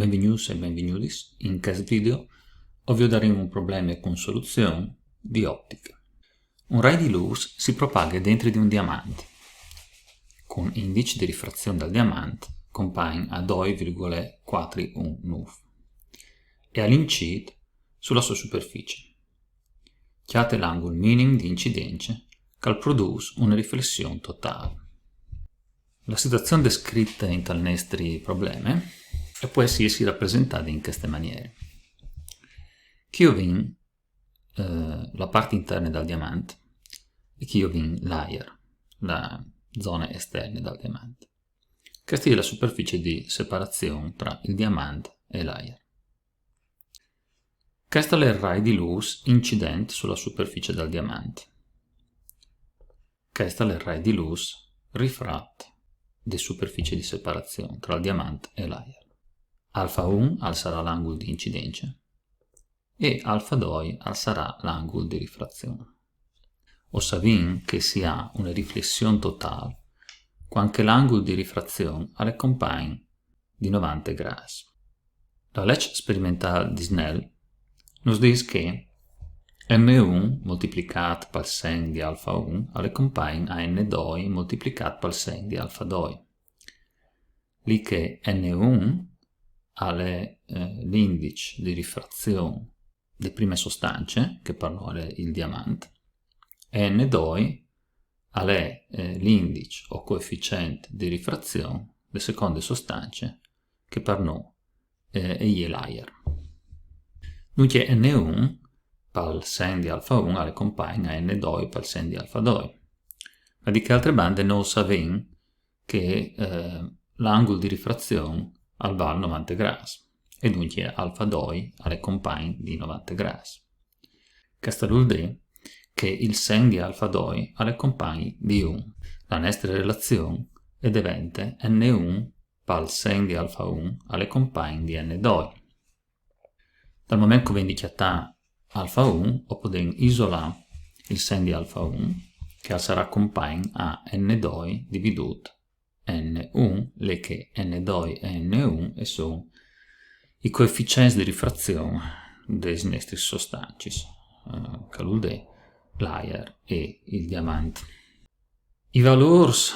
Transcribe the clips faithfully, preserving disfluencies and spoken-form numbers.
Benvignûts e benvignudis. In chest video o viodarìn un probleme cun soluzion di optiche. Un rai di lûs si propaghe dentri di un diamant, cun indiç di rifrazion dal diamant compagn a doi virgule cuatri un nûf, e al incît su la sô superficie. Cjate l'angul minim di incidence, che al prodûs une riflession totâl. La situazion descrite intal nestri probleme e pues jessi rapresentade in cheste maniere. Chi o vin, eh, la part interne dal diamant e chi o vin l'aiar, la zone esterne dal diamant. Cheste e je la superficie di separazion tra il diamant e l'aiar. Chest al è il rai di lûs incident su la superficie dal diamant. Chest al è il rai di lûs rifrat de superficie di separazion tra il diamant e l'aiar. Alfa un al sarà l'angul di incidence e alfa doi al sarà l'angul di rifrazion. O savìn che si à une riflession totâl cuant che l'angul di rifrazion al è compagn di novante grâts. La leç sperimentâl di Snell nus dîs che n un moltiplicât pal sen di alfa un al è compagn a n doi moltiplicât pal sen di alfa doi. Li che n un al è, eh, l'indiç di rifrazion de prime sostance, che par nô al è il diamant, e n doi al è, eh, l'indiç o coeficient di rifrazion de seconde sostance, che par nô, eh, e je l'aiar. Duncje n un pal sen di alfa un al è compagn a n doi pal sen di alfa doi. Ma di chê altre bande nô o savìn che, eh, l'angul di rifrazion al vâl novante grâts, e duncje alfa doi al è compagn di novante grâts. Chest al vûl dî che il sen di alfa doi al è compagn di un. La nestre relazion e devente n un pal sen di alfa un al è compagn di n doi. Dal moment che o vin di cjatâ alfa un, o podìn isolâ il sen di alfa un, che al sarà compagn a n doi dividût n un, li che n doi e n un e son i coeficients di rifrazion des nestris sostancis, eh, che al vûl dî l'aiar e il diamant. I valôrs,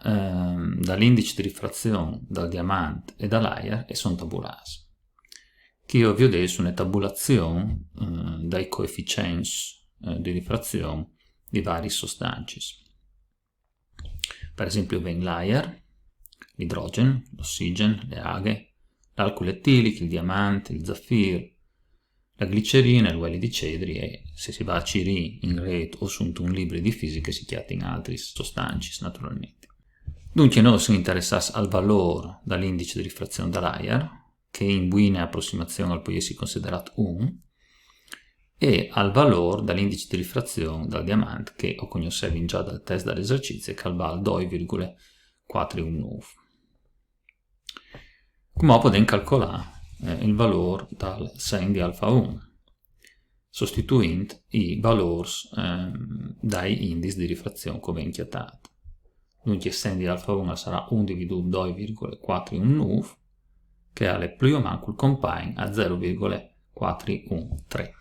ehm, dal indiç di rifrazion dal diamant e dal aiar a son tabulâts. Chi o viodês une tabulazion, eh, dai coeficients, eh, di rifrazion di variis sostancis. Par esempli, o vin l'aiar, l'idrogen, l'ossigen, la aghe, l'alcul etilic, il diamant, il zafîr, la glicerine, il vueli di cedri e, se si va a cirî in rêt o suntun libri di fisiche, si cjatin altris sostancis, naturalmentri. Duncje, nô o sin interessâts al valôr dal indiç di rifrazion dal aiar, che in buine aprossimazion al pues jessi considerât un, e al valôr dal indiç di rifrazion dal diamant, che o cognossevin za dal test dal esercizi, che al vâl doi virgule cuatri un nûf. Cumò o podìn calcolâ, eh, il valôr dal sen di alfa un, sostituint i valôrs, ehm, dai indiçs di rifrazion che o vin cjatât. Duncje, sen di alfa un al sarà un dividût doi virgule cuatri un nûf, che al è plui o mancul compagn a zero virgule cuatri un trê.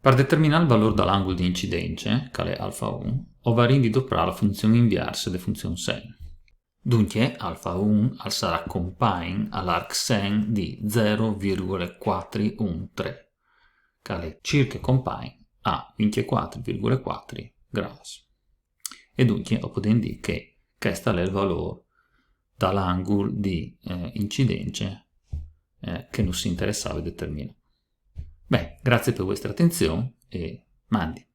Par determinâ il valôr dal angul di incidence, che al è alfa un, o varìn di doprâ la funzion inviarse de funzion sen. Duncje, alfa un al sarà compagn al arc sen di zero virgule cuatri un trê, che al è cirche compagn a vincjecuatri virgule cuatri grâts. E duncje o podìn dî che chest al è il valôr dal angul di, eh, incidence, eh, che nus interessave determinâ. Ben, grazie par vuestre atenzion e mandi.